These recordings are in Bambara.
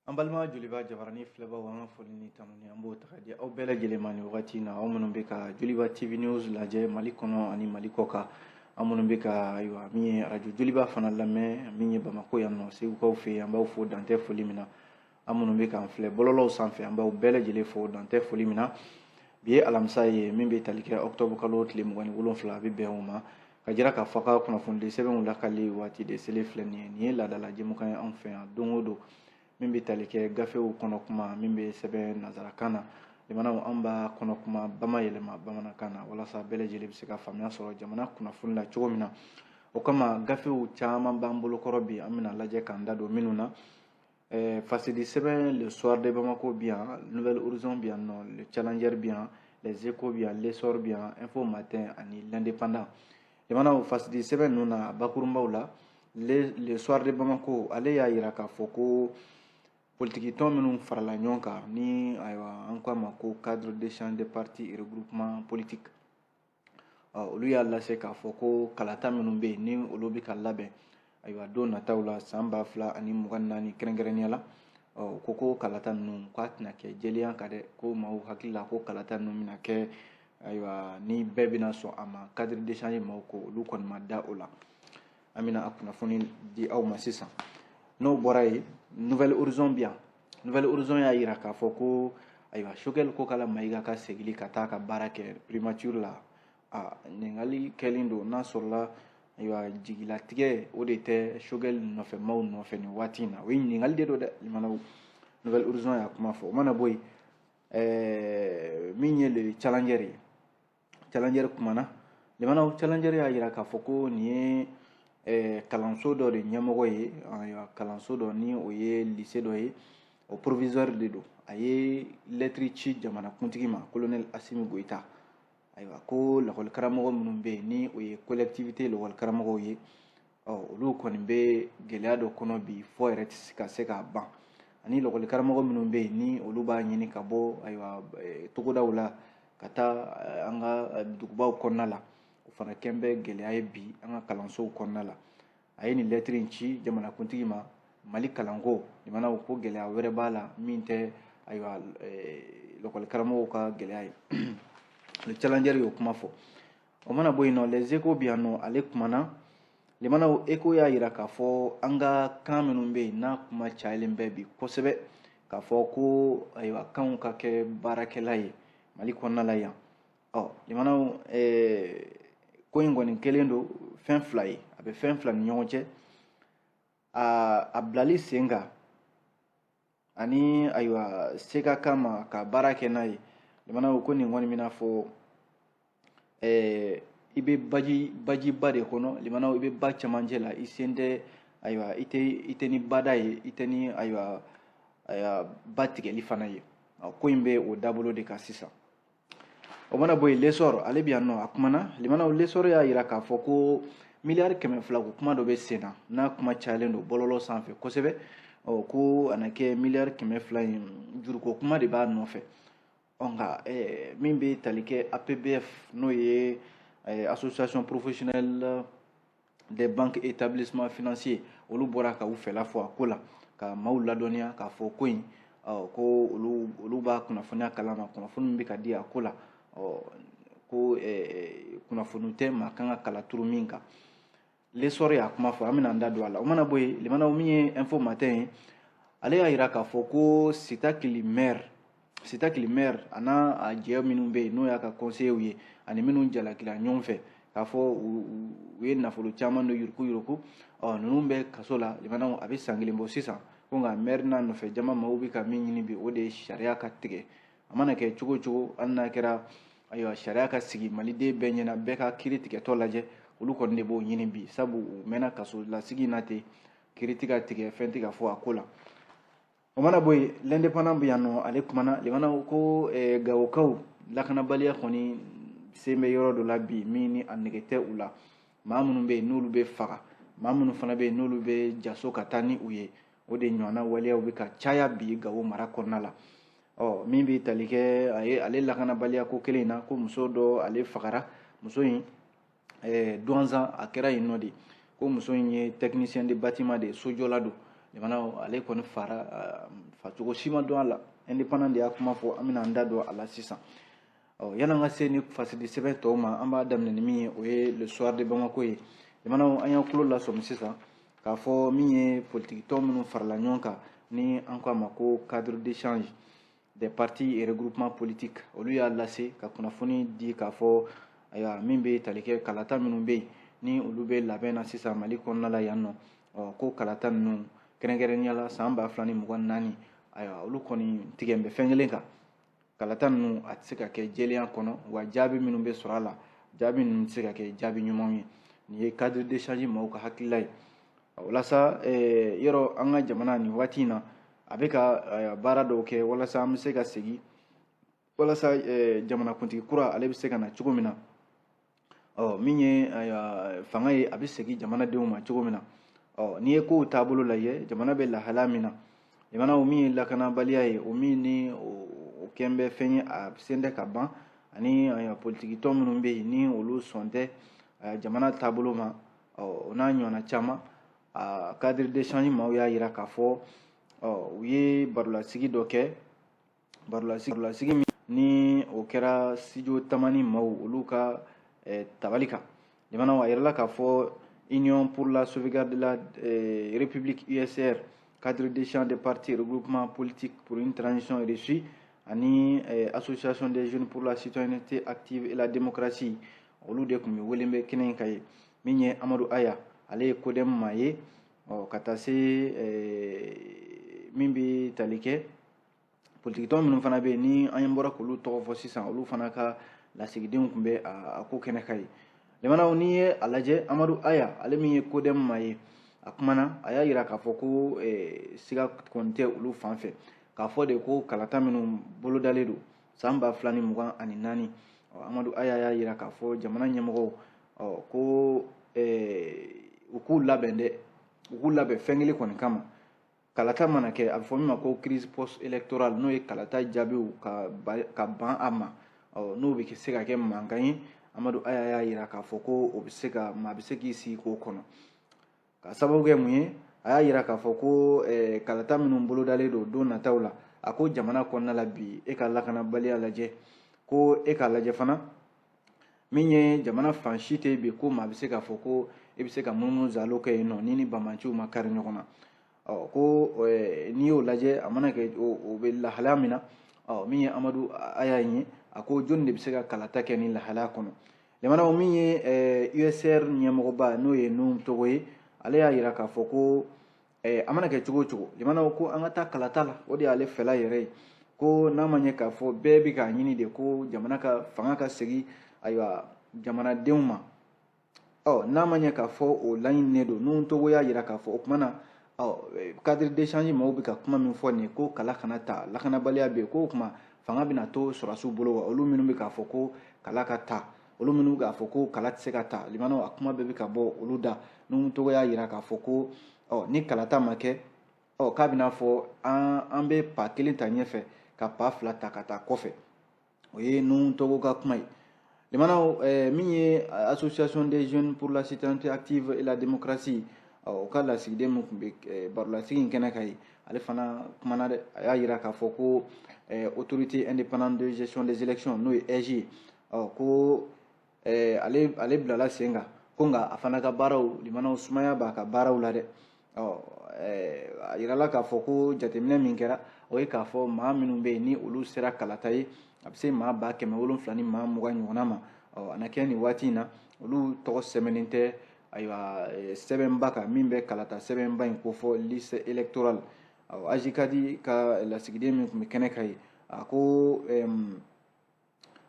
An balima Joliba jabarani filɛbaw, an ka foli ni tanuni, an b'o ta ka di aw bɛɛ lajɛlen ma nin wagati in na. Aw minnu bɛ ka Joliba TV News lajɛ Mali kɔnɔ ani Mali kɔ kan, an minnu bɛ ka, ayiwa, min ye arajo Joliba fana lamɛn, min ye Bamakɔ yan nɔ, Segukaw fɛ yen, an b'aw fo dantɛ foli min na. An minnu bɛ k'an filɛ bɔlɔlɔw sanfɛ, an b'aw bɛɛ lajɛlen fo dantɛ foli min na. Bi ye alamisa ye min bɛ tali kɛ octobre kalo tile 27, a bɛ bɛn o ma ka jira k'a fɔ ka kunnafonidi sɛbɛnw lakali waati de selen filɛ nin ye. Nin ye laadala jɛmukan ye anw fɛ yan don o don, min bɛ tali kɛ gafew kɔnɔ kuma min bɛ sɛbɛn nanzarakan na. Limanaw, an b'a kɔnɔ kuma bama yɛlɛma bamanankan na walasa bɛɛ lajɛlen bɛ se ka faamuya sɔrɔ jamana kunnafoni la cogo min na. O kama, gafew caman b'an bolo kɔrɔ bi, an bɛna lajɛ k'an da don minnu na. Fasidi sɛbɛn Le Soir de Bamako bi yan, Nouvel Horizon bi yan nɔ, Le Challenger bi yan, Les Échos bi yan, L'Essor bi yan, Info Matin ani L'Indépendant. Limanaw, fasidi sɛbɛn ninnu na, bakurunbaw la, Le Soir de Bamako, ale y'a yira k'a fɔ ko politiki tɔn minnu farala ɲɔgɔn kan ni, ayiwa, an ko a ma ko cadre d'échange de partis et regroupement politique, olu y'a lase k'a fɔ ko kalata minnu bɛ yen ni olu bɛ ka labɛn, ayiwa, don nataw la, san 2024 kɛrɛnkɛrɛnnenya la, ko kalata ninnu k'a tɛna kɛ jɛlenya kan dɛ. Ko maaw hakili la ko kalata ninnu bɛna kɛ, ayiwa, ni bɛɛ bɛna sɔn a ma, cadre d'échange maaw ko olu kɔni ma da o la. An bɛna a kunnafoni di aw ma sisan. N'o bɔra yen, Nouvel Horizon bi yan. Nouvel Horizon y'a yira k'a fɔ ko, ayiwa, Choguel Kokala Mayiga ka segili ka taa ka baara kɛ primature la, a ɲininkali kɛlen don n'a sɔrɔla, ayiwa, jigilatigɛ o de tɛ Choguel nɔfɛ maaw nɔfɛ nin waati in na. O ye ɲininkali de don dɛ. Limanaw, Nouvel Horizon y'a kuma fɔ. O mana bɔ yen, min ye Le Challenger ye, Challenger kumana. Limanaw, Challenger y'a yira k'a fɔ ko nin ye kalanso dɔ de ɲɛmɔgɔ ye, ayiwa, kalanso dɔ ni o ye lycée dɔ ye, o proviseur de don. A ye lɛtiri ci jamanakuntigi ma, colonel Assimi Goïta. Ayiwa, ko lakɔli karamɔgɔ minnu bɛ yen ni o ye collectivité lakɔli karamɔgɔw ye, ɔ olu kɔni bɛ gɛlɛya dɔ kɔnɔ bi fɔ yɛrɛ tɛ se ka se k'a ban, ani lakɔli karamɔgɔ minnu bɛ yen ni olu b'a ɲini ka bɔ, ayiwa, togodaw la ka taa an ka dugubaw kɔnɔna la, o fana kɛn bɛ gɛlɛya ye bi an ka kalansow kɔnɔna la. A ye nin lɛtiri in ci jamanakuntigi ma. Mali kalanko, limanaw, ko gɛlɛya wɛrɛ b'a la min tɛ, ayiwa, lakɔli karamɔgɔw ka gɛlɛya ye. Le Challenger y'o kuma fɔ. O mana bɔ yen nɔ, Les Échos bi yan nɔ, ale kumana. Limanaw, Écho y'a yira k'a fɔ an ka kan minnu bɛ yen n'a kuma cayalen bɛ bi kosɛbɛ, k'a fɔ ko, ayiwa, kanw ka kɛ baarakɛla ye Mali kɔnɔna la yan. Ɔ limanaw, ko in kɔni kɛlen don fɛn fila ye, a bɛ fɛn fila ni ɲɔgɔn cɛ: a bilali sen kan ani, ayiwa, se ka kama ka baara kɛ n'a ye. Limanaw, ko nin kɔni bɛna fɔ i bɛ baji, bajiba de kɔnɔ. Limanaw, i bɛ ba cɛmancɛ la, i sen tɛ, ayiwa, i tɛ ni bada ye, i tɛ ni, ayiwa, ba tigɛli fana ye. Ko in bɛ o dabolo de kan sisan. O mana bɔ yen, L'Essor, ale bɛ yan nɔ, a kumana. Limanaw, L'Essor y'a yira k'a fɔ ko miliyari 200 ko kuma dɔ bɛ sen na, n'a kuma cayalen don bɔlɔlɔ sanfɛ kosɛbɛ. Ɔ ko a na kɛ miliyari 200 in, juruko kuma de b'a nɔfɛ. Ɔ nka min bɛ tali kɛ APBF, n'o ye Association professionnelle des banques et établissements financiers, olu bɔra ka u fɛla fɔ a ko la, ka maaw ladɔnniya k'a fɔ ko in, ko olu b'a kunnafoniya kalama, kunnafoni min bɛ ka di a ko la, ɔ ko kunnafoni tɛ maa kan ka kala turu min kan. L'Essor y'a kuma fɔ, an bɛna an da don a la. O mana bɔ yen, limanaw, min ye Info Matin ye, ale y'a yira k'a fɔ ko Sitakili maire, Sitakili maire a n'a a jɛ minnu bɛ yen, n'o y'a ka conseillers ye, ani minnu jalakila ɲɔgɔn fɛ k'a fɔ u ye nafolo caman dɔ yuruku yuruku, ɔ ninnu bɛ kaso la. Limanaw, a bɛ san kelen bɔ sisan ko nka maire n'a nɔfɛ jama maaw bɛ ka min ɲini bi, o de ye sariya ka tigɛ. A mana kɛ cogo o cogo, hali n'a kɛra, ayiwa, sariya ka sigi maliden bɛɛ ɲɛna, bɛɛ ka kiiri tigɛtɔ lajɛ, olu kɔni de b'o ɲini bi, sabu u mɛnna kaso lasigi in na ten, kiiri tɛ ka tigɛ, fɛn tɛ ka fɔ a ko la. O mana bɔ yen, L'Indépendant bɛ yan nɔ, ale kumana. Limanaw, ko Gawokaw lakanabaliya kɔni sen bɛ yɔrɔ dɔ la bi min ni a nege tɛ u la. Maa minnu bɛ yen n'olu bɛ faga, maa minnu fana bɛ yen n'olu bɛ jaso ka taa ni u ye, o de ɲɔgɔnna waleyaw bɛ ka caya bi Gawo mara kɔnɔna la. Ɔ min bɛ tali kɛ a ye ale lakanabaliya ko kelen in na, ko muso dɔ ale fagara, muso in Duwanzan a kɛra yen nɔ de. Ko muso in ye technicien de bâtiment de ye, sojɔla don. Limanaw, ale kɔni fara facogo si ma dɔn a la. Indépendant de y'a kuma fɔ, an bɛna an da don a la sisan. Ɔ, yan'an ka se ni fasidi sɛbɛn tɔw ma, an b'a daminɛ ni min ye, o ye Le Soir de Bamako ye. Limanaw, an y'an tulo lasɔmi sisan k'a fɔ min ye politiki tɔn minnu farala ɲɔgɔn kan, ni an ko a ma ko Cadre d'échange des partis et regroupements politiques, olu y'a lase ka kunnafoni di k'a fɔ, ayiwa, min bɛ tali kɛ kalata minnu bɛ yen, ni olu bɛ labɛn na sisan Mali kɔnɔna la yan nɔ. Ɔ, ko kalata ninnu, kɛrɛnkɛrɛnnenya la san 2024, ayiwa, olu kɔni tigɛ bɛ fɛn kelen kan: kalata ninnu a tɛ se ka kɛ jɛlenya kɔnɔ, wa jaabi minnu bɛ sɔrɔ a la, jaabi ninnu tɛ se ka kɛ jaabi ɲumanw ye. Nin ye Cadre d'échange maaw ka hakilila ye. Walasa yɔrɔ an ka jamana nin waati in na, a bɛ ka baara dɔw kɛ walasa an bɛ se ka segin, walasa jamanakuntigi kura ale bɛ se ka na cogo min na, ɔ, min ye fanga ye, a bɛ segin jamanadenw ma cogo min na. Ɔ, n'i ye kow taabolo lajɛ, jamana bɛ lahalaya min na, jamana o min ye lakanabaliya ye, o min ni o kɛn bɛ fɛn ye a sen tɛ ka ban, ani politiki tɔn minnu bɛ yen, ni olu sɔn tɛ jamana taabolo ma, ɔ, o n'a ɲɔgɔnna caman. A Cadre d'échange maaw y'a yira k'a fɔ, ɔ, u ye barolasigi dɔ kɛ, barolasigi min ni o kɛra Studio Tamani maaw olu ka tabali kan. Jamanaw, a yirala k'a fɔ Union pour la sauvegarde de la République, USR, Cadre d'échange des partis regroupement politique pour une transition réussie, ani Association des jeunes pour la citoyenneté active et la démocratie, olu de tun bɛ wele bɛ kɛnɛ in kan ye. Min ye Amadu Aya, ale ye CODEM maa ye. Ɔ, ka taa se min bɛ tali kɛ politikitɔn minnu fana bɛ yen, ni an bɔra k'olu tɔgɔ fɔ sisan, olu fana ka lasigidenw tun bɛ a ko kɛnɛ kan ye. Limanaw, n'i ye a lajɛ, Amadu Aya, ale min ye CODEM maa ye, a kumana, a y'a yira k'a fɔ ko siga kɔni tɛ olu fan fɛ k'a fɔ de ko kalata minnu bolodalen don san 2024. Amadu Aya y'a yira k'a fɔ jamana ɲɛmɔgɔw, ɔ, ko u k'u labɛn dɛ, u k'u labɛn fɛn kelen kɔni kama. Kalata mana kɛ, a bɛ fɔ min ma ko crise post électorale, n'o ye kalata jaabiw ka ban a ma, ɔ, n'o bɛ se ka kɛ mankan ye. Amadu Aya y'a yira k'a fɔ ko o bɛ se ka maa bɛ se k'i sigi k'o kɔnɔ. Ka sababu kɛ mun ye? A y'a yira k'a fɔ ko kalata minnu bolodalen don don nataw la, a ko jamana kɔnɔna la bi, e ka lakanabaliya lajɛ, ko e k'a lajɛ fana, min ye jamana fan si tɛ bi ko maa bɛ se k'a fɔ ko e bɛ se ka munumunu zalo kɛ yen nɔ ni banbaanciw ma kari ɲɔgɔn na. Ɔ, ko n'i y'o lajɛ, a mana kɛ o bɛ lahalaya min na, ɔ, min ye Amadu Aya ye, a ko jɔnni de bɛ se ka kalata kɛ ni lahalaya kɔnɔ? Jamanaw, min ye USR ɲɛmɔgɔba, n'o ye Nuhu Togo ye, ale y'a yira k'a fɔ ko a mana kɛ cogo o cogo, jamanaw, ko an ka taa kalata la, o de y'ale fɛla yɛrɛ ye. Ko n'a ma ɲɛ k'a fɔ bɛɛ bɛ k'a ɲini de ko jamana ka fanga ka segin, ayiwa, jamanadenw ma, ɔ, n'a ma ɲɛ k'a fɔ o laɲininen don, Nuhu Togo y'a yira k'a fɔ o tuma na, ɔ, Cadre d'échange maaw bɛ ka kuma min fɔ nin ye, ko kala kana ta, lakanabaliya bɛ yen, ko o tuma fanga bɛna to sɔrɔdasiw bolo wa? Olu minnu bɛ k'a fɔ ko kala ka ta, olu minnu bɛ k'a fɔ ko kala tɛ se ka ta, limanaw, a kuma bɛɛ bɛ ka bɔ olu da. Nuhu Togo y'a yira k'a fɔ ko, ɔ, ni kalata ma kɛ, ɔ, k'a bɛna fɔ an bɛ pas kelen ta ɲɛfɛ ka pas fila ta ka taa kɔfɛ. O ye Nuhu Togo ka kuma ye. Limanaw, min ye Association des jeunes pour la citoyenneté active et la démocratie, o ka lasigiden min tun bɛ barolasigi in kɛnɛ kan ye, ale fana kumana dɛ. A y'a yira k'a fɔ ko Autorité indépendante de gestion des élections, n'o ye AIGE ye, ɔ, ko ale bilala sen kan, ko nka a fana ka baaraw, limanaw, sumaya b'a ka baaraw la dɛ. Ɔ, a yirala k'a fɔ ko jateminɛ min kɛra, o ye k'a fɔ maa minnu bɛ yen, ni olu sera kalata ye, a bɛ se maa 720,000 ɲɔgɔnna ma. Ɔ, a na kɛ nin waati in na, olu tɔgɔ sɛbɛnnen tɛ, ayiwa, sɛbɛnba kan min bɛ kalata sɛbɛnba in kofɔ, liste électorale. Ɔ, AJCAD ka lasigiden min tun bɛ kɛnɛ kan ye, a ko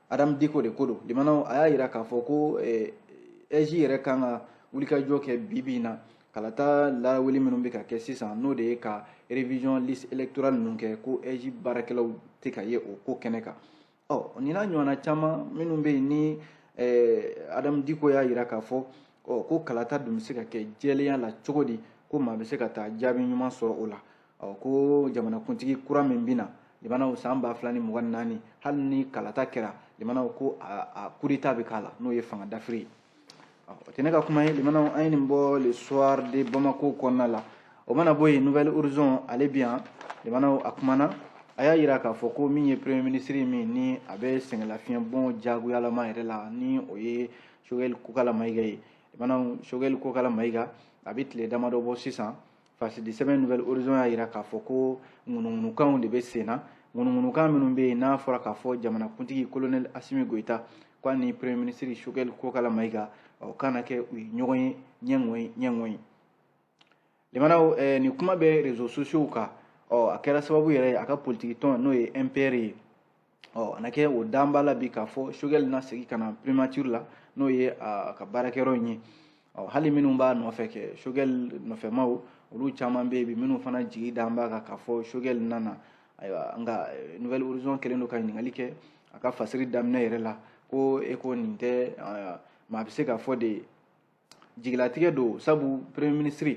Adamu Diko de ko don. Limanaw, a y'a yira k'a fɔ ko AIGE yɛrɛ kan ka wulikajɔ kɛ bi bi in na, kalata lawuli minnu bɛ ka kɛ sisan, n'o de ye ka révision liste électorale ninnu kɛ, ko AIGE baarakɛlaw tɛ ka ye o ko kɛnɛ kan. Ɔ, nin n'a ɲɔgɔnna caman minnu bɛ yen, ni Adamu Diko y'a yira k'a fɔ, ɔ, ko kalata dun bɛ se ka kɛ jɛlenya la cogo di, ko maa bɛ se ka taa jaabi ɲuman sɔrɔ o la? Ɔ, ko jamanakuntigi kura min bɛ na, limanaw, san 2024, hali ni kalata kɛra, limanaw, ko a coup d'état bɛ k'a la, n'o ye fanga dafiri ye. O tɛ ne ka kuma ye, limanaw, an ye nin bɔ Le Soir de Bamako kɔnɔna la. O mana bɔ yen, Nouvel Horizon ale bi yan, limanaw, a kumana, a y'a yira k'a fɔ ko min ye premier ministre min ni a bɛ sɛgɛnlafiɲɛbɔ jagoyalama yɛrɛ la, ni o ye Choguel Kokala Mayiga ye. Limanaw, Choguel Kokala Mayiga, a bɛ tile damadɔ bɔ sisan, fasidi sɛbɛn Nouvel Horizon y'a yira k'a fɔ ko ŋunuŋunukanw de bɛ sen na, ŋunuŋunukan minnu bɛ yen n'a fɔra k'a fɔ jamanakuntigi colonel Assimi Goïta k'a ni premier ministre Choguel Kokala Mayiga o kana kɛ u ye ɲɔgɔn ye ɲɛŋɔyi ɲɛŋɔyi. Limanaw, nin kuma bɛ réseaux sociaux kan. Ɔ, a kɛra sababu yɛrɛ ye a ka politiki tɔn, n'o ye MPR ye, ɔ, a na kɛ o dan b'a la bi k'a fɔ Choguel na segin ka na primature la, n'o ye a ka baarakɛyɔrɔ in ye. Ɔ, hali minnu b'a nɔfɛ kɛ, Choguel nɔfɛmaw, olu caman bɛ yen bi minnu fana jigi dan b'a kan k'a fɔ Choguel nana. Ayiwa, nka Nouvel Horizon kɛlen don ka ɲininkali kɛ a ka fasiri daminɛ yɛrɛ la ko e ko nin tɛ maa bɛ se k'a fɔ de jigilatigɛ don, sabu premier ministre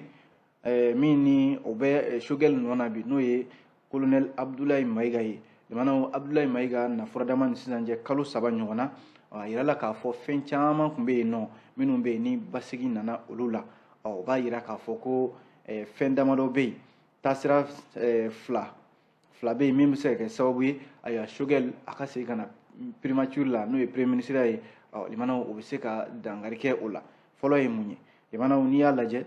min ni o bɛ Choguel nɔ na bi, n'o ye colonel Abdoulaye Mayiga ye. Limanaw, Abdoulaye Mayiga na furadama ni sisan cɛ kalo 3 ɲɔgɔn na, a yirala k'a fɔ fɛn caman tun bɛ yen nɔ minnu bɛ yen ni basigi nana olu la. Ɔ, o b'a yira k'a fɔ ko fɛn damadɔ bɛ yen, taasira fila fila bɛ yen min bɛ se ka kɛ sababu ye, ayiwa, Choguel a ka segin ka na primature la, n'o ye premier ministre ye. Ɔ, limanaw, o bɛ se ka dankari kɛ o la. Fɔlɔ ye mun ye? Limanaw, n'i y'a lajɛ,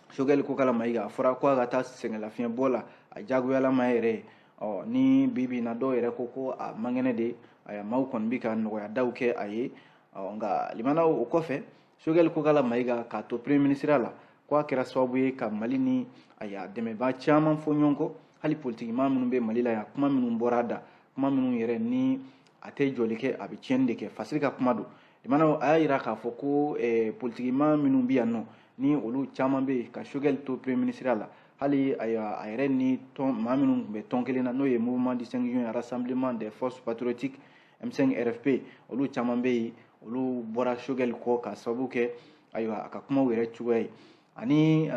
Choguel Kokala Mayiga, a fɔra ko a ka taa sɛgɛnlafiɲɛbɔ la a jagoyalama yɛrɛ ye. Ɔ, ni bi bi in na dɔw yɛrɛ ko ko a man kɛnɛ de, ayiwa, maaw kɔni bɛ ka nɔgɔyadaw kɛ a ye. Ɔ, nka limanaw, o kɔfɛ, Choguel Kokala Mayiga k'a to premier ministre la, ko a kɛra sababu ye ka Mali ni ayiwa dɛmɛbaa caman fɔ ɲɔgɔn kɔ, hali politikimaa minnu bɛ Mali la yan. Kuma minnu bɔra a da, kuma minnu yɛrɛ ni a tɛ jɔli kɛ, a bɛ tiɲɛni de kɛ, fasiri ka kuma don. Limanaw, a y'a yira k'a fɔ ko politikimaa minnu bɛ yan nɔ, ni olu caman bɛ yen ka Choguel to premier ministre la, hali ayiwa a yɛrɛ ni tɔn maa minnu tun bɛ tɔn kelen na, n'o ye Mouvement du 5 juin, Rassemblement des forces patriotiques, M5 RFP, olu caman bɛ yen, olu bɔra Choguel kɔ ka sababu kɛ ayiwa a ka kumaw yɛrɛ cogoya ye. Ani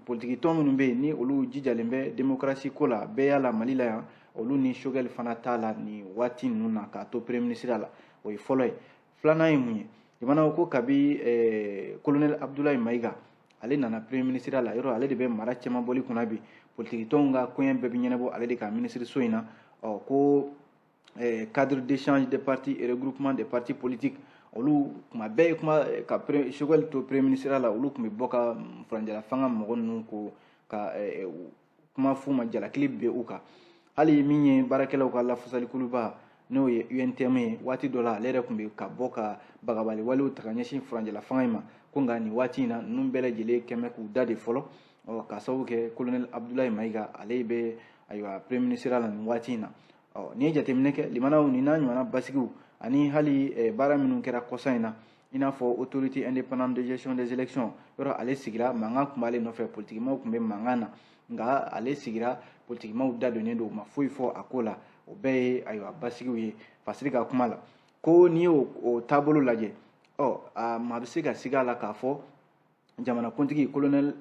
politiki tɔn minnu bɛ yen ni olu jijalen bɛ démocratie ko la, bɛɛ y'a la Mali la yan, olu ni Choguel fana t'a la nin waati ninnu na k'a to premier ministre la. O ye fɔlɔ ye. Filanan ye mun ye? Jamanaw ko kabi colonel Abdoulaye Mayiga ale nana premier ministre la, yɔrɔ ale de bɛ mara cɛmanbɔli kunna bi, politiki tɔnw ka koɲɛ bɛɛ bɛ ɲɛnabɔ ale de ka ministre so in na. Ɔ, ko cadre d'échange des partis et regroupement des partis politiques, olu kuma bɛɛ ye kuma ka Choguel to premier ministre la, olu tun bɛ bɔ ka furancɛla fanga mɔgɔ ninnu ko ka kuma f'u ma, jalakili bɛ u kan. Hali min ye baarakɛlaw ka lafasalikuluba, n'o ye UNTM ye, waati dɔ la ale yɛrɛ tun bɛ ka bɔ ka bagabali walew ta ka ɲɛsin furancɛla fanga in ma. Ko nka nin waati in na, ninnu bɛɛ lajɛlen kɛmɛ k'u da de fɔlɔ. Ɔ, ka sababu kɛ colonel Abdoulaye Mayiga ale bɛ ayiwa premier ministre la nin waati in na. Ɔ, n'i ye jateminɛ kɛ, limanaw, nin n'a ɲɔgɔnna basigiw ani hali baara minnu kɛra kɔsa in na, i n'a fɔ Autorité indépendante de gestion des élections, yɔrɔ ale sigira, mankan tun b'ale nɔfɛ, politikimaw tun bɛ mankan na, nka ale sigira, politikimaw da donnen don, u ma foyi fɔ a ko la. O bɛɛ ye ayiwa basigiw ye. Fasiri ka kuma la ko n'i y'o o taabolo lajɛ, ɔ, a maa bɛ se ka siga a la k'a fɔ jamanakuntigi colonel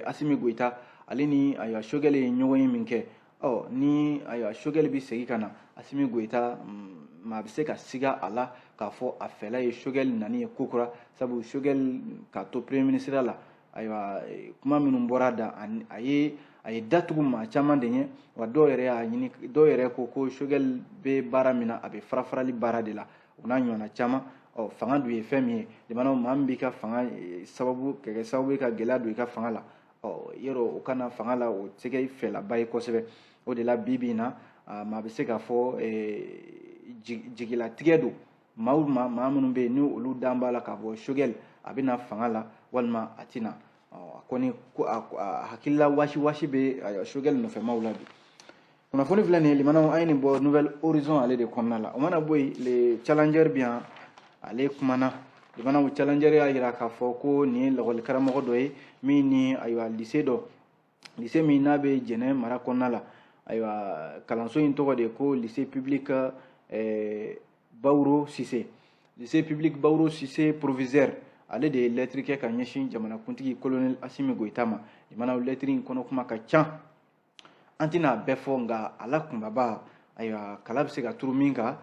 Assimi Goïta ale ni ayiwa Choguel ye ɲɔgɔn ye min kɛ. Ɔ, ni ayiwa Choguel bɛ segin ka na, Assimi Goïta, maa bɛ se ka siga a la k'a fɔ a fɛla ye Choguel nani ye kokura, sabu Choguel ka to premier ministre la, ayiwa, kuma minnu bɔra a da, a ye datugu maa caman de ɲɛ. Wa dɔw yɛrɛ y'a ɲini, dɔw yɛrɛ ko ko Choguel bɛ baara min na, a bɛ fara farali baara de la, o n'a ɲɔgɔnna caman. Ɔ, fanga dun ye fɛn min ye, jamana maa min b'i ka fanga sababu ka kɛ sababu ye ka gɛlɛya don i ka fanga la, ɔ, yɔrɔ o kana fanga la, o tɛ kɛ i fɛlaba ye kosɛbɛ. O de la, bi bi in na, maa bɛ se k'a fɔ jigilatigɛ don maaw ma, maa minnu bɛ yen ni olu dan b'a la k'a fɔ Choguel a bɛ na fanga la walima a tɛ na. A kɔni ko a hakilila wasi wasi bɛ Choguel nɔfɛmaw la bi. Kunnafoni filɛ nin ye, limanaw, an ye nin bɔ Nouvel Horizon ale de kɔnɔna la. O mana bɔ yen, Le Challenger bi yan, ale kumana. Limanaw, Challenger y'a yira k'a fɔ ko nin ye lakɔli karamɔgɔ dɔ ye min ni ayiwa lycée dɔ, lycée min n'a bɛ Jɛnɛ mara kɔnɔna la. Ayiwa, kalanso in tɔgɔ de ye ko lycée public Bawuro Sise, lycée public Bawuro Sise proviseur, ale de ye lɛtiri kɛ ka ɲɛsin jamanakuntigi colonel Assimi Goïta ma. Limanaw, lɛtiri in kɔnɔ kuma ka ca, an tɛna a bɛɛ fɔ, nka a la kunbaba, ayiwa, kala bɛ se ka turu min kan,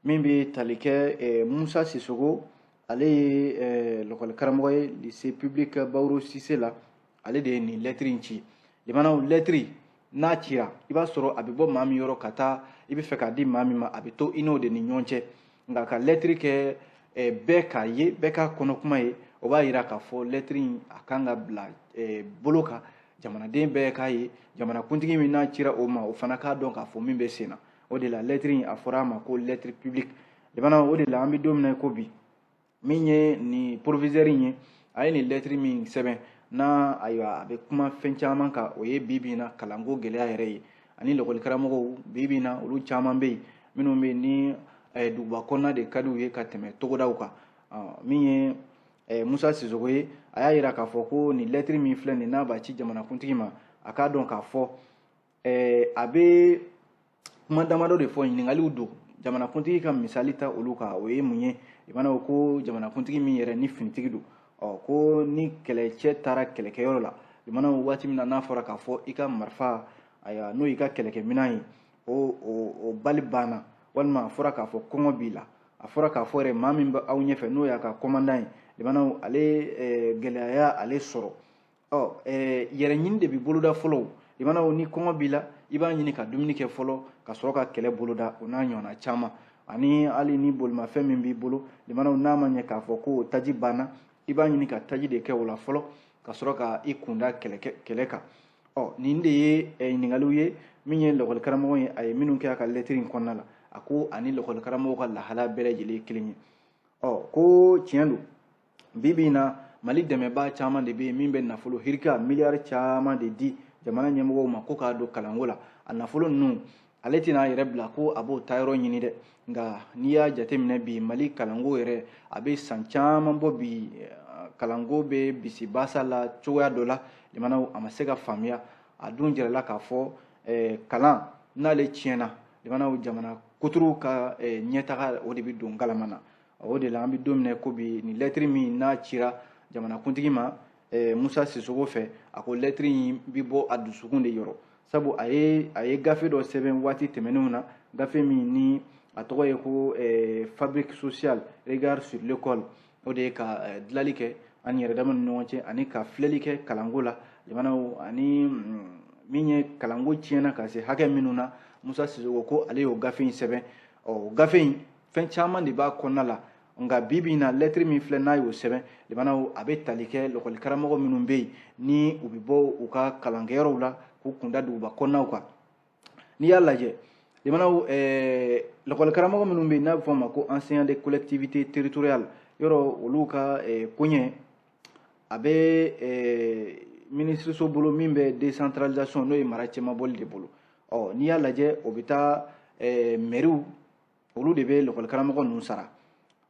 min bɛ tali kɛ Musa Sisoko, ale ye lakɔli karamɔgɔ ye lycée public Bawuro Sise la, ale de ye nin lɛtiri in ci. Limanaw, lɛtiri n'a cira, i b'a sɔrɔ a bɛ bɔ maa min yɔrɔ ka taa i bɛ fɛ k'a di maa min ma, a bɛ to i n'o de ni ɲɔgɔn cɛ. Nka ka lɛtiri kɛ bɛɛ k'a ye, bɛɛ k'a kɔnɔ kuma ye, o b'a yira k'a fɔ lɛtiri in a kan ka bila bolo kan, jamanaden bɛɛ k'a ye, jamanakuntigi min n'a cira o ma, o fana k'a dɔn k'a fɔ min bɛ sen na. O de la lɛtiri in a fɔra a ma ko lettre publique. Limanaw, o de la an bɛ don min na i ko bi, min ye nin proviseur in ye, a ye nin lɛtiri min sɛbɛn n'a, ayiwa, a bɛ kuma fɛn caman kan. O ye bi bi in na kalanko gɛlɛya yɛrɛ ye, ani lakɔlikaramɔgɔw bi bi in na, olu caman bɛ yen minnu bɛ yen ni duguba kɔnɔna de ka di u ye ka tɛmɛ togodaw kan. Min ye Musa Sisoko ye, a y'a yira k'a fɔ ko nin lɛtiri min filɛ nin n'a b'a ci jamanakuntigi ma, a k'a dɔn k'a fɔ a bɛ kuma damadɔ de fɔ, ɲininkaliw don. Jamanakuntigi ka misali ta olu kan, o ye mun ye? I mana ko jamanakuntigi min yɛrɛ ni finitigi don, ɔ ko ni kɛlɛcɛ taara kɛlɛkɛyɔrɔ la, i mana waati min na n'a fɔra k'a fɔ i ka marifa, ayiwa, n'o y'i ka kɛlɛkɛminɛn ye, o bali banna, walima a fɔra k'a fɔ kɔngɔ b'i la, a fɔra k'a fɔ yɛrɛ maa min bɛ aw ɲɛfɛ n'o y'a ka kɔmandan ye, limanaw, ale gɛlɛya y'ale sɔrɔ, ɔ yɛrɛ ɲini de bɛ boloda fɔlɔ. Limanaw, ni kɔngɔ b'i la, i b'a ɲini ka dumuni kɛ fɔlɔ ka sɔrɔ ka kɛlɛ boloda, o n'a ɲɔgɔnna caman. Ani hali ni bolimafɛn min b'i bolo, limanaw, n'a ma ɲɛ k'a fɔ ko taji banna, i b'a ɲini ka taji de kɛ o la fɔlɔ ka sɔrɔ ka i kunda kɛlɛ kan. Ɔ nin de ye ɲininkaliw ye min ye lakɔlikaramɔgɔ ye, a ye minnu kɛ a ka lɛtiri in kɔnɔna la. A ko ani lakɔlikaramɔgɔw ka lahala bɛɛ lajɛlen ye kelen ye. Ɔ ko tiɲɛ don, bi bi in na Mali dɛmɛbaa caman de bɛ yen min bɛ nafolo hirika miliyari caman de di jamana ɲɛmɔgɔw ma ko k'a don kalanko la. A nafolo ninnu, ale tɛna a yɛrɛ bila ko a b'o taayɔrɔ ɲini dɛ. Nka n'i y'a jateminɛ bi, Mali kalanko yɛrɛ, a bɛ san caman bɔ bi, kalanko bɛ bisibasa la cogoya dɔ la. Jamanaw, a ma se ka faamuya. A dun jirala k'a fɔ kalan n'ale tiɲɛna, jamanaw, jamana kuturu ka ɲɛtaga, o de bɛ don galama na. O de la an bɛ don min na ko bi, nin lɛtiri min n'a cira jamanakuntigi ma Musa Sisoko fɛ, a ko lɛtiri in bɛ bɔ a dusukun de yɔrɔ, sabu a ye gafe dɔ sɛbɛn waati tɛmɛnenw na, gafe min ni a tɔgɔ ye ko Fabrique sociale, regard sur l'école. O de ye ka dilali kɛ an yɛrɛ dama ni ɲɔgɔn cɛ ani ka filɛli kɛ kalanko la, jamanaw, ani min ye kalanko tiɲɛna ka se hakɛ minnu na. Musa Sisoko ko ale y'o gafe in sɛbɛn. Ɔ gafe in, fɛn caman de b'a kɔnɔna la. Nka bi bi in na, lɛtiri min filɛ n'a y'o sɛbɛn, limanaw, a bɛ tali kɛ lakɔli karamɔgɔ minnu bɛ yen ni u bɛ bɔ u ka kalankɛyɔrɔw la k'u kunda duguba kɔnɔnaw kan. N'i y'a lajɛ, limanaw, lakɔli karamɔgɔ minnu bɛ yen n'a bɛ fɔ o ma ko enseignant de collectivité territoriale, yɔrɔ olu ka koɲɛ a bɛ minisiriso bolo min bɛ décentralisation, n'o ye mara cɛmabɔli de bolo. Ɔ n'i y'a lajɛ, o bɛ taa mɛriw, olu de bɛ lakɔli karamɔgɔ ninnu sara.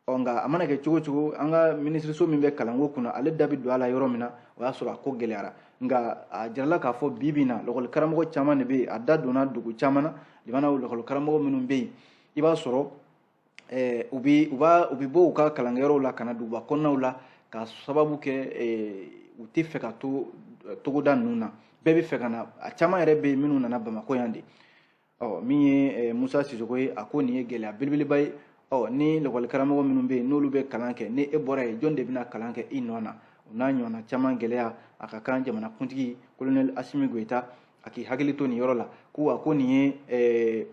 Ɔ nka a mana kɛ cogo cogo, an ka minisiriso min bɛ kalanko kunna, ale da bɛ don a la yɔrɔ min na, o y'a sɔrɔ a ko gɛlɛyara. Nka a jirala k'a fɔ bi bi in na, lakɔli karamɔgɔ caman de bɛ yen, a da donna dugu caman na. Limanaw, lakɔli karamɔgɔ minnu bɛ yen, i b'a sɔrɔ u bɛ bɔ u ka kalankɛyɔrɔw la ka na duguba kɔnɔnaw la, ka sababu kɛ u tɛ fɛ ka to togoda ninnu na, bɛɛ bɛ fɛ ka na. A caman yɛrɛ bɛ yen minnu nana Bamakɔ yan de. Ɔ min ye Musa Sisoko ye, a ko nin ye gɛlɛya belebeleba ye. Ɔ ni lakɔli karamɔgɔ minnu bɛ yen n'olu bɛ kalan kɛ, ni e bɔra yen, jɔn de bɛna kalan kɛ i nɔ na? O n'a ɲɔgɔnna caman gɛlɛya. A ka kan jamanakuntigi Colonel Asimi Goyita a k'i hakili to nin yɔrɔ la. Ko wa ko nin ye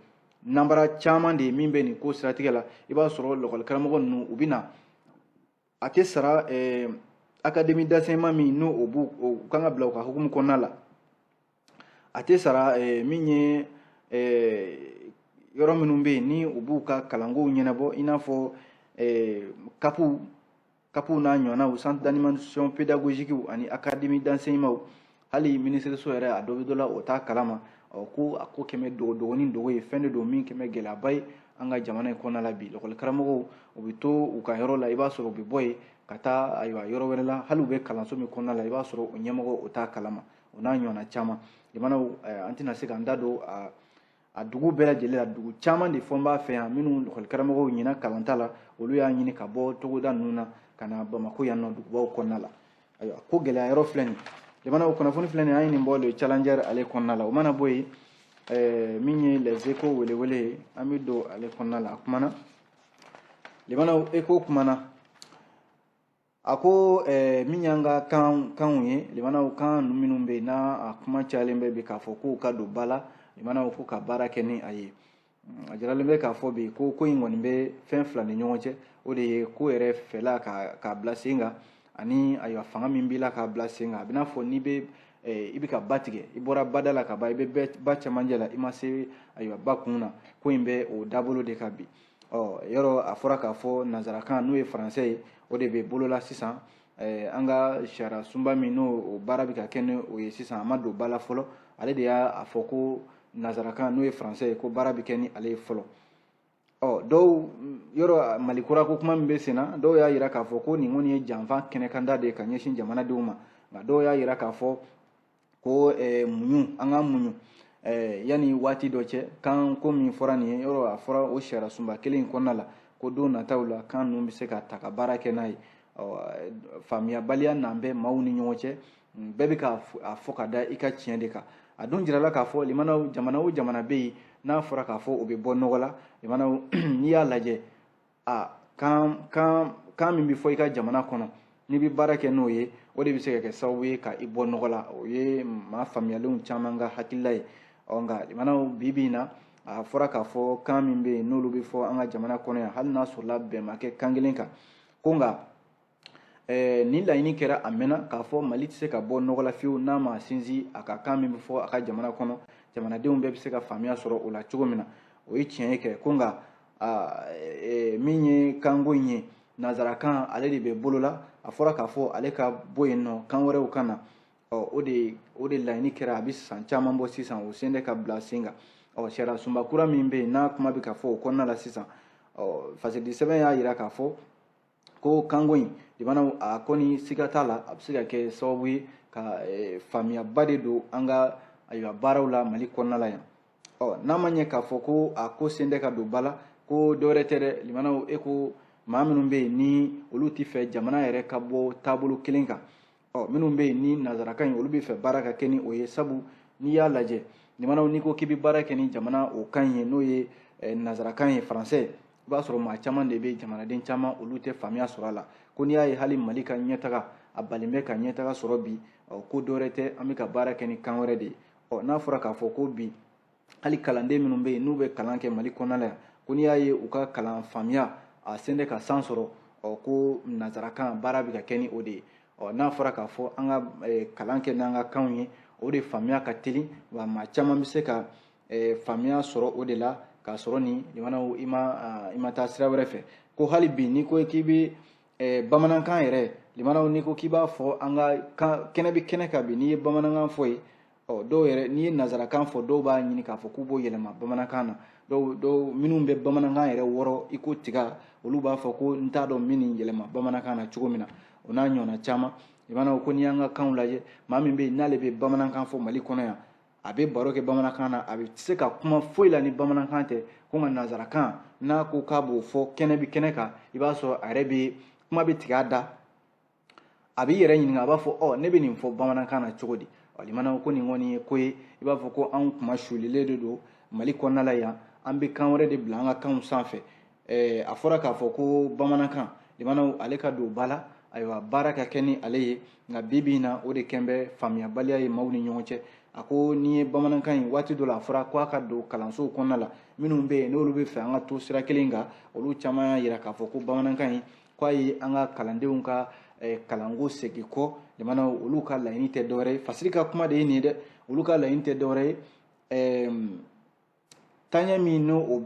nanbara caman de ye min bɛ nin ko siratigɛ la. I b'a sɔrɔ lakɔli karamɔgɔ ninnu, u bɛ na, a tɛ sara académie d'enseignement min n'o o b'u o kan ka bila u ka hukumu kɔnɔna la, a tɛ sara min ye yɔrɔ minnu bɛ yen ni u b'u ka kalankow ɲɛnabɔ, i n'a fɔ CAPw n'a ɲɔgɔnnaw, centre d'animation pédagogique ani académie d'enseignement. Hali minisiriso yɛrɛ, a dɔ bɛ dɔ la, o t'a kalama. Ɔ ko a ko kɛmɛ dogo dogoni dogo ye fɛn de don min kɛmɛ gɛlɛyaba ye an ka jamana in kɔnɔna la bi. Lakɔli karamɔgɔw, u bɛ to u ka yɔrɔ la, i b'a sɔrɔ u bɛ bɔ yen ka taa, ayiwa, yɔrɔ wɛrɛ la. Hali u bɛ kalanso min kɔnɔna la, i b'a sɔrɔ o ɲɛmɔgɔ, o t'a kalama, o n'a ɲɔgɔnna caman. Jamanaw, an tɛna se k'an da don a dugu bɛɛ lajɛlen la. Dugu caman de fɔ n b'a fɛ yan minnu lakɔli karamɔgɔw ɲina kalanta la, olu y'a ɲini ka bɔ togoda ninnu na ka na Bamakɔ yan nɔ dugubaw kɔnɔna la. Ayiwa, ko gɛlɛya yɔrɔ filɛ nin. Jamanaw, kunnafoni filɛ nin, an ye nin bɔ le Challenger ale kɔnɔna la. O mana bɔ yen, min ye Les Échos welewele ye, an bɛ don ale kɔnɔna la. A kumana, limanaw, Écho kumana. A A ko min y'an ka kanw ye, limanaw, kan minnu bɛ yen n'a a kuma cayalen bɛ bi k'a fɔ k'u ka don ba la, limanaw, ko ka baara kɛ ni a ye. A jiralen bɛ k'a fɔ bi ko ko in kɔni bɛ fɛn fila ni ɲɔgɔn cɛ. O de ye ko yɛrɛ fɛla k'a bila sen kan, ani ayiwa fanga min b'i la k'a bila sen kan. A bɛ n'a fɔ n'i bɛ i bɛ ka ba tigɛ, i bɔra bada la ka ban, i bɛ ba cɛmancɛ la, i ma se ayiwa ba kun na. Ko in bɛ o dabolo de kan bi. Ɔ yɔrɔ a fɔra k'a fɔ nanzarakan, n'o ye faransɛ ye, o de bɛ bolo la sisan. An ka sariya sunba min n'o o baara bɛ ka kɛ ni o ye sisan, a ma don ba la fɔlɔ. Ale de y'a fɔ ko nanzarakan, n'o ye faransɛ ye, ko baara bɛ kɛ ni ale ye fɔlɔ. Ɔ dɔw yɔrɔ, Mali kura ko kuma min bɛ sen na, dɔw y'a yira k'a fɔ ko nin kɔni ye janfa kɛnɛkanda de ye ka ɲɛsin jamanadenw ma. Nka dɔw y'a yira k'a fɔ ko muɲu, an ka muɲu yanni waati dɔ cɛ. Kan ko min fɔra nin ye, yɔrɔ a fɔra o sariya sunba kelen in kɔnɔna la ko don nataw la, kan ninnu bɛ se ka ta ka baara kɛ n'a ye. Faamuyabaliya n'an bɛ maaw ni ɲɔgɔn cɛ, bɛɛ bɛ ka a fɔ ka da i ka tiɲɛ de kan. A dun jirala k'a fɔ, limanaw, jamana o jamana bɛ yen n'a fɔra k'a fɔ o bɛ bɔ nɔgɔ la, limanaw, n'i y'a lajɛ, a kan min bɛ fɔ i ka jamana kɔnɔ, n'i bɛ baara kɛ n'o ye, o de bɛ se ka kɛ sababu ye ka i bɔ nɔgɔ la. O ye maa faamuyalenw caman ka hakilila ye. Ɔ nka limanaw, bi bi in na, a fɔra k'a fɔ kan min bɛ yen n'olu bɛ fɔ an ka jamana kɔnɔ yan, hali n'a sɔrɔla bɛn ma kɛ kan kelen kan ko, nka nin laɲini kɛra a mɛnna k'a fɔ Mali tɛ se ka bɔ nɔgɔ la fiyewu n'a ma sinsin a ka kan min bɛ fɔ a ka jamana kɔnɔ, jamanadenw bɛɛ bɛ se ka faamuya sɔrɔ o la cogo min na. O ye tiɲɛ ye kɛ ko, nka min ye kanko in ye, nanzarakan, ale de bɛ bolo la. A fɔra k'a fɔ ale ka bɔ yen nɔ, kan wɛrɛw ka na. Ɔ o de laɲini kɛra, a bɛ san caman bɔ sisan, o sen tɛ ka bila sen kan. Ɔ sariya sunba kura min bɛ yen n'a kuma bɛ ka fɔ o kɔnɔna la sisan, ɔ fasidi sɛbɛn y'a jira k'a fɔ ko kanko in, limanaw, a kɔni siga t'a la, a bɛ se ka kɛ sababu ye ka faamuyaba de don an ka ayiwa baaraw la Mali kɔnɔna la yan. Ɔ n'a ma ɲɛ k'a fɔ ko a ko sen tɛ ka don ba la, ko dɔwɛrɛ tɛ dɛ, limanaw, e ko maa minnu bɛ yen ni olu ti fɛ jamana yɛrɛ ka bɔ taabolo kelen kan, ɔ minnu bɛ yen ni nanzarakan in, olu bɛ fɛ baara ka kɛ ni o ye. Sabu n'i y'a lajɛ, limanaw, n'i ko k'i bɛ baara kɛ ni jamana o kan ye, n'o ye nanzarakan ye, faransɛ, i b'a sɔrɔ maa caman de bɛ, jamanaden caman, olu tɛ faamuya sɔrɔ a la. Ko n'i y'a ye hali Mali ka ɲɛtaga, a balen bɛ ka ɲɛtaga sɔrɔ bi, ɔ ko dɔwɛrɛ tɛ, an bɛ ka baara kɛ ni kan wɛrɛ de ye. Ɔ n'a fɔra k'a fɔ ko bi hali kalanden minnu bɛ yen n'u bɛ kalan kɛ Mali kɔnɔna la yan, ko n'i y'a ye u ka kalan faamuya a sen tɛ ka san sɔrɔ, ɔ ko nanzarakan baara bɛ ka kɛ ni o de ye. Ɔ n'a fɔra k'a fɔ an ka kalan kɛ n'an ka kanw ye, o de faamuya ka teli, wa maa caman bɛ se ka faamuya sɔrɔ o de la k'a sɔrɔ ni limanaw i ma taa sira wɛrɛ fɛ. Ko hali bi n'i ko k'i bɛ bamanankan yɛrɛ, limanaw, n'i ko k'i b'a fɔ an ka kɛnɛ bɛ kɛnɛ kan bi, n'i ye bamanankan fɔ yen, ɔ dɔw yɛrɛ, n'i ye nanzarakan fɔ, dɔw b'a ɲini k'a fɔ k'u b'o yɛlɛma bamanankan na. Dɔw minnu bɛ bamanankan yɛrɛ wɔrɔ i ko tiga, olu b'a fɔ ko n t'a dɔn min nin yɛlɛma bamanankan na cogo min na. O n'a ɲɔgɔnna caman, limanaw, ko n'i y'an ka kanw lajɛ, maa min bɛ yen n'ale bɛ bamanankan fɔ Mali kɔnɔ yan, a bɛ baro kɛ bamanankan na, a bɛ se ka kuma foyi la ni bamanankan tɛ, ko nka nanzarakan, n'a ko k'a b'o fɔ kɛnɛ bɛ kɛnɛ kan, i b'a sɔrɔ a yɛrɛ bɛ kuma bɛ tigɛ a da, a b'i yɛrɛ ɲininka, a b'a fɔ ɔ ne bɛ nin fɔ bamanankan na cogo di? Ɔ limanaw, ko nin kɔni ye ko ye, i b'a fɔ ko anw kuma sulilen de don Mali kɔnɔna la yan, an bɛ kan wɛrɛ de bila an ka kanw sanfɛ. A fɔra k'a fɔ ko bamanankan, limanaw, ale ka don ba la, ayiwa baara ka kɛ ni ale ye. Nka bi bi in na, o de kɛn bɛ faamuyabaliya ye maaw ni ɲɔgɔn cɛ. A ko n'i ye bamanankan in, waati dɔ la a fɔra ko a ka don kalansow kɔnɔna la, minnu bɛ yen n'olu bɛ fɛ an ka to sira kelen kan, olu caman y'a jira k'a fɔ ko bamanankan in, k'a ye an ka kalandenw ka kalanko segin kɔ. Limanaw, olu ka laɲini tɛ dɔwɛrɛ ye, fasiri ka kuma de ye nin ye dɛ, olu ka laɲini tɛ dɔwɛrɛ ye, taaɲɛ min n'o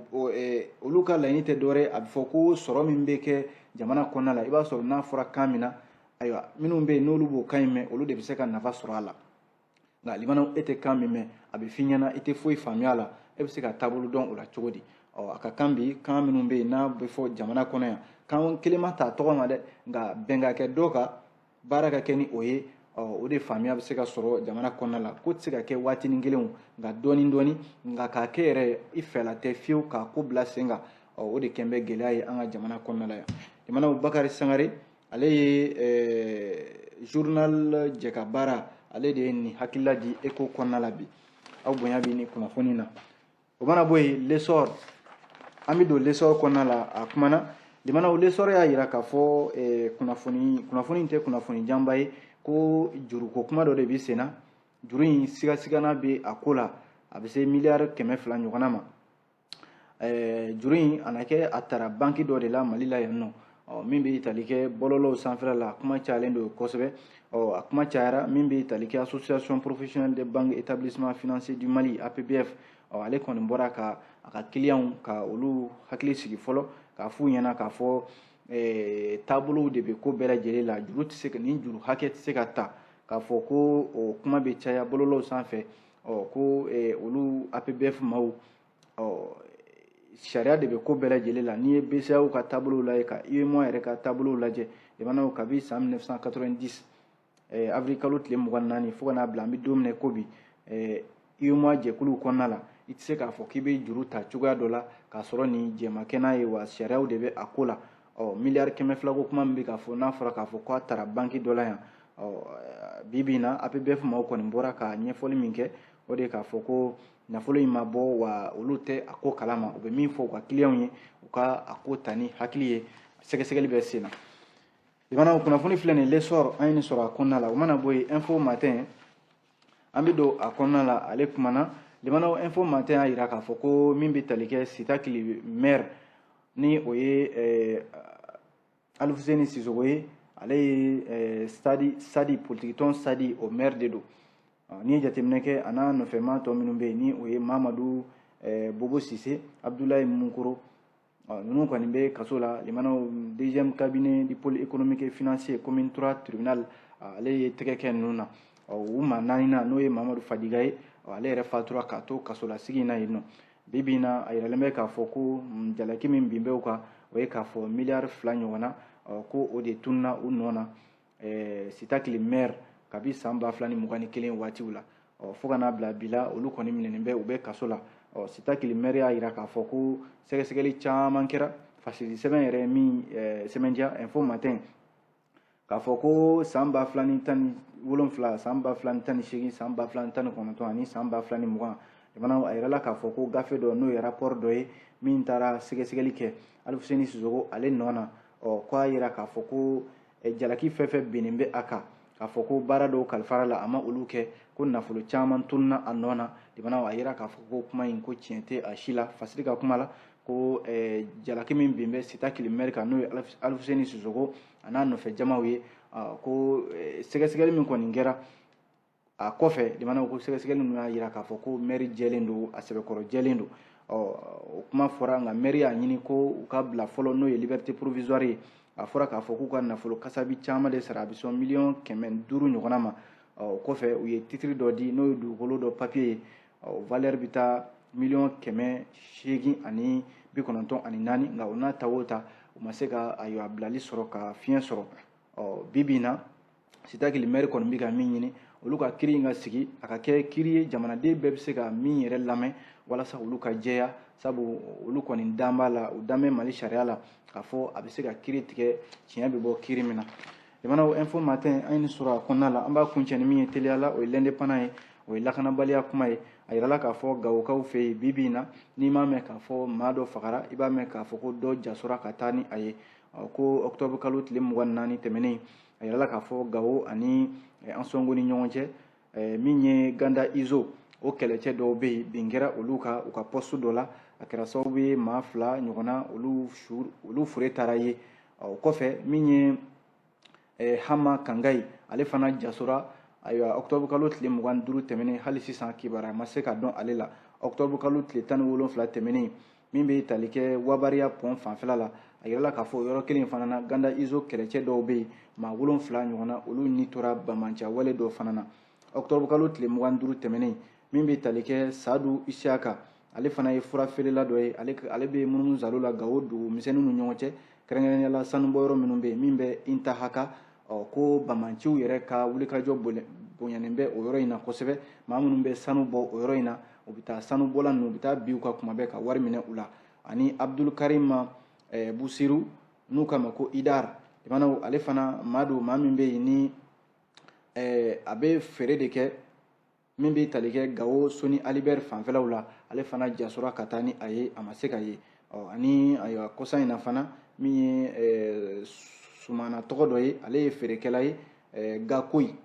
olu ka laɲini tɛ dɔwɛrɛ ye, a bɛ fɔ ko sɔrɔ min bɛ kɛ jamana kɔnɔna la, i b'a sɔrɔ n'a fɔra kan min na, ayiwa minnu bɛ yen n'olu b'o kan in mɛn, olu de bɛ se ka nafa sɔrɔ a la. Nka limanaw, e tɛ kan min mɛn, a bɛ f'i ɲɛna, i tɛ foyi faamuya a la, e bɛ se ka taabolo dɔn o la cogo di? Ɔ a ka kan bi, kan minnu bɛ yen n'a bɛ fɔ jamana kɔnɔ yan, kan kelen ma ta tɔgɔ ma dɛ, nka bɛn ka kɛ dɔ kan, baara ka kɛ ni o ye, ɔ o de faamuya bɛ se ka sɔrɔ jamana kɔnɔna la. Ko tɛ se ka kɛ waatinin kelen, nka dɔɔnin dɔɔnin, nka k'a kɛ yɛrɛ i fɛla tɛ fiyewu k'a ko bila sen kan, ɔ o de kɛn bɛ gɛlɛya ye an ka jamana kɔnɔna la yan. Jamanaw, Bakari Sangare, ale ye journal Jɛka Baara, ale de ye nin hakilila di Eco kɔnɔna la bi. Aw bonya bɛ ni kunnafoni na. O mana bɔ yen, L'Essor, an bɛ don L'Essor kɔnɔna la. A kumana Limanaw, L'Essor y'a yira k'a fɔ kunnafoni tɛ kunnafoni janba ye, ko juruko kuma dɔ de bɛ sen na. Juru in sigasigana bɛ a ko la, a bɛ se miliyari 200 ɲɔgɔnna ma. Juru in a na kɛ a tara banki dɔ de la Mali la yan nɔ. Ɔ, min bɛ tali kɛ bɔlɔlɔw sanfɛla la, a kuma cayalen don kosɛbɛ. Ɔ, a kuma cayara. Min bɛ tali kɛ Association professionnelle des banques établissements financiers du Mali, APBF, ɔ, ale kɔni bɔra ka a ka clients ka olu hakili sigi fɔlɔ, k'a f'u ɲɛna k'a fɔ taabolow de bɛ ko bɛɛ lajɛlen la. Juru tɛ se ka nin juru hakɛ tɛ se ka ta k'a fɔ ko o kuma bɛ caya bɔlɔlɔw sanfɛ. Ɔ, ko olu APBF maaw, ɔ, sariya de bɛ ko bɛɛ lajɛlen la. N'i ye BCEAO ka taabolow lajɛ, ka UEMOA yɛrɛ ka taabolow lajɛ, jamanaw kabi san 1990 avril kalo tile 24 fo ka n'a bila an bɛ don min na ko bi, UEMOA jɛkuluw kɔnɔna la, i tɛ se k'a fɔ k'i bɛ juru ta cogoya dɔ la k'a sɔrɔ nin jɛma kɛ n'a ye, wa sariyaw de bɛ a ko la. Ɔ, miliyari 200 ko kuma min bɛ k'a fɔ, n'a fɔra k'a fɔ k'a taara banki dɔ la yan, ɔ, bi bi in na, APBF maaw kɔni bɔra ka ɲɛfɔli min kɛ, o de ye k'a fɔ ko nafolo in ma bɔ, wa olu tɛ a ko kalama. U bɛ min fɔ u ka clients ye, u ka a ko ta ni hakili ye, sɛgɛsɛgɛli bɛ sen na. Limanaw, kunnafoni filɛ nin, L'Essor, an ye nin sɔrɔ a kɔnɔna la. O mana bɔ yen, Info Matin, an bɛ don a kɔnɔna la. Ale kumana. Limanaw, Info Matin y'a yira k'a fɔ ko min bɛ tali kɛ Sitakili maire, ni o ye Alifuseni Sisoko ye, ale ye Sadi, Sadi politique tɔn Sadi, o maire de don. N'i ye jateminɛ kɛ, a n'a nɔfɛmaa tɔ minnu bɛ yen, ni o ye Mamadu Bobo Sise, Abudulayi Munkoro, ninnu kɔni bɛ kaso la. Limanaw, deuxième cabinet du pôle économique et financier, commune 3 tribunal, ale ye tɛgɛ kɛ ninnu na. U maa naani na, n'o ye Mamadu Fadiga ye, ale yɛrɛ fatura k'a to kasolasigi in na yen nɔ. Bi bi in na, a yiralen bɛ k'a fɔ ko jalaki min bin bɛ u kan, o ye k'a fɔ miliyari 2 ɲɔgɔnna, ko o de tununa u nɔ na Sitakili maire kabi san 2021 waatiw la. Ɔ, fo ka n'a bila bi la, olu kɔni minɛnen bɛ, u bɛ kaso la. Ɔ, Sitakili maire y'a yira k'a fɔ ko sɛgɛsɛgɛli caman kɛra. Fasiri sɛbɛn yɛrɛ min sɛbɛntiya Info Matin, k'a fɔ ko san 2017, san 2018, san 2019 ani san 2020 jamana, a yirala k'a fɔ ko gafe dɔ, n'o ye rapport dɔ ye min taara sɛgɛsɛgɛli kɛ Alifuseni Sisoko ale nɔ na, ɔ, ko a yira k'a fɔ ko jalaki fɛn fɛn binnen bɛ a kan, k'a fɔ ko baara dɔw kalifara la, a ma olu kɛ, ko nafolo caman tununa a nɔ na. Jamana, a yira k'a fɔ ko kuma in, ko tiɲɛ tɛ a si la. Fasiri ka kuma la, ko jalaki min bin bɛ Sitakili maire kan, n'o ye Alifuseni Sisoko a n'a nɔfɛ jamaw ye, ko sɛgɛsɛgɛli min kɔni kɛra a kɔfɛ, jamana ko sɛgɛsɛgɛli ninnu y'a yira k'a fɔ ko maire jɛlen don, a sɛbɛkɔrɔ jɛlen don. Ɔ, o kuma fɔra, nka maire y'a ɲini ko u ka bila fɔlɔ, n'o ye liberté provisoire ye. A fɔra k'a fɔ k'u ka nafolo kasabi caman de sara, a bɛ sɔn miliyɔn 500 ɲɔgɔnna ma. Ɔ, o kɔfɛ, u ye titre dɔ di, n'o ye dugukolo dɔ papier ye, ɔ, valeur bɛ taa miliyɔn 894. Nka o n'a ta o ta, u ma se ka, ayiwa, bilali sɔrɔ ka fiɲɛ sɔrɔ. Ɔ, bi bi in na, Sitakili maire kɔni bɛ ka min ɲini, olu ka kiiri in ka sigi, a ka kɛ kiiri ye jamanaden bɛɛ bɛ se ka min yɛrɛ lamɛn, walasa olu ka jɛya, sabu olu kɔni dan b'a la, u dan bɛ Mali sariya la k'a fɔ a bɛ se ka kiiri tigɛ, tiɲɛ bɛ bɔ kiiri min na. Jamanaw, Info Matin, an ye nin sɔrɔ a kɔnɔna la. An b'a kuncɛ ni min ye teliya la, o ye L'Indépendant ye, o ye lakanabaliya kuma ye. A yirala k'a fɔ Gawokaw fɛ yen, bi bi in na, n'i m'a mɛn k'a fɔ maa dɔ fagara, i b'a mɛn k'a fɔ ko dɔ jasora ka taa ni a ye. Ko octobre kalo tile 24 tɛmɛnen, a yirala k'a fɔ Gawo ani Ansongo ni ɲɔgɔn cɛ, min ye Ganda Izo, o kɛlɛcɛ dɔw bɛ yen, bin kɛra olu ka u ka poste dɔ la, a kɛra sababu ye maa fila ɲɔgɔnna, olu su, olu fure taara ye. O kɔfɛ, min ye Hama Kangayi, ale fana jasora, ayiwa, octobre kalo tile 25 tɛmɛnen. Hali sisan, kibaruya ma se ka dɔn ale la. Octobre kalo tile 17 tɛmɛnen, min bɛ tali kɛ Wabariya pont fanfɛla la, a yirala k'a fɔ o yɔrɔ kelen fana na, Ganda Izo kɛlɛcɛ dɔw bɛ yen, maa wolonfila ɲɔgɔnna, olu ni tora banbaanci wale dɔw fana na. Octobre kalo tile 25 tɛmɛnen, min bɛ tali kɛ Sadu Isiyaka, ale fana ye fura feerela dɔ ye, ale bɛ munumunu zalo la Gawo dugu misɛnninw ni ɲɔgɔn cɛ, kɛrɛnkɛrɛnnenya la sanubɔyɔrɔ minnu bɛ yen, min bɛ Intahaka. Ɔ, ko banbaanciw yɛrɛ ka wulikajɔ bonyanen bɛ o yɔrɔ in na kosɛbɛ. Maa minnu bɛ sanu bɔ o yɔrɔ in na, u bɛ taa sanubɔla ninnu, u bɛ taa bin u kan kuma bɛɛ ka wari minɛ u la. Ani Abdul Karim Busiru, n'u k'a ma ko Idar, limanaw, ale fana maa don, maa min bɛ yen ni a bɛ feere de kɛ, min bɛ tali kɛ Gawo Soni Alibɛri fanfɛlaw la, ale fana jasora ka taa ni a ye, a ma se ka ye. Ɔ, ani ayiwa, kɔsa in na fana, Min ye Sumana tɔgɔ dɔ ye, ale ye feerekɛla ye Gakoyi,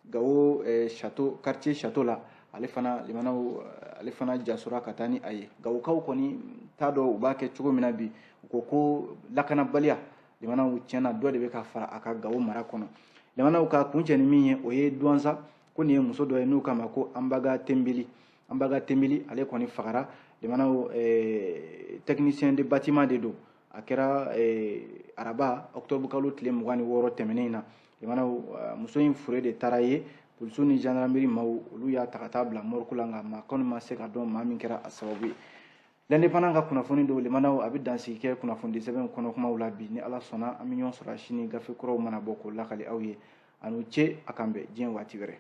Gawo château, quartier château la. Ale fana, limanaw, ale fana jasora ka taa ni a ye. Gawokaw kɔni t'a dɔn u b'a kɛ cogo min na bi. U ko ko lakanabaliya, limanaw, tiɲɛna, dɔ de bɛ ka fara a kan Gawo mara kɔnɔ. Limanaw, ka kuncɛ ni min ye, o ye Duwanza ko nin ye muso dɔ ye n'u k'a ma ko Anbaga Tenbeli. Anbaga Tenbeli, ale kɔni fagara. Limanaw, technicien de bâtiment de don. A kɛra araba octobre kalo tile 26 tɛmɛnen in na. Limanaw, muso in fure de taara ye. Polisiw ni gendarmerie maaw, olu y'a ta ka taa bila morgue la, nka maa kɔni ma se ka dɔn maa min kɛra a sababu ye. L'Indépendant ka kunnafoni don. Limanaw, a bɛ dansigi kɛ kunnafonidi sɛbɛn kɔnɔ kumaw la bi. Ni Ala sɔnna, an bɛ ɲɔgɔn sɔrɔ sini, gafe kuraw mana bɔ, k'o lakali aw ye. A n'u ce, a kan bɛn diɲɛ waati wɛrɛ.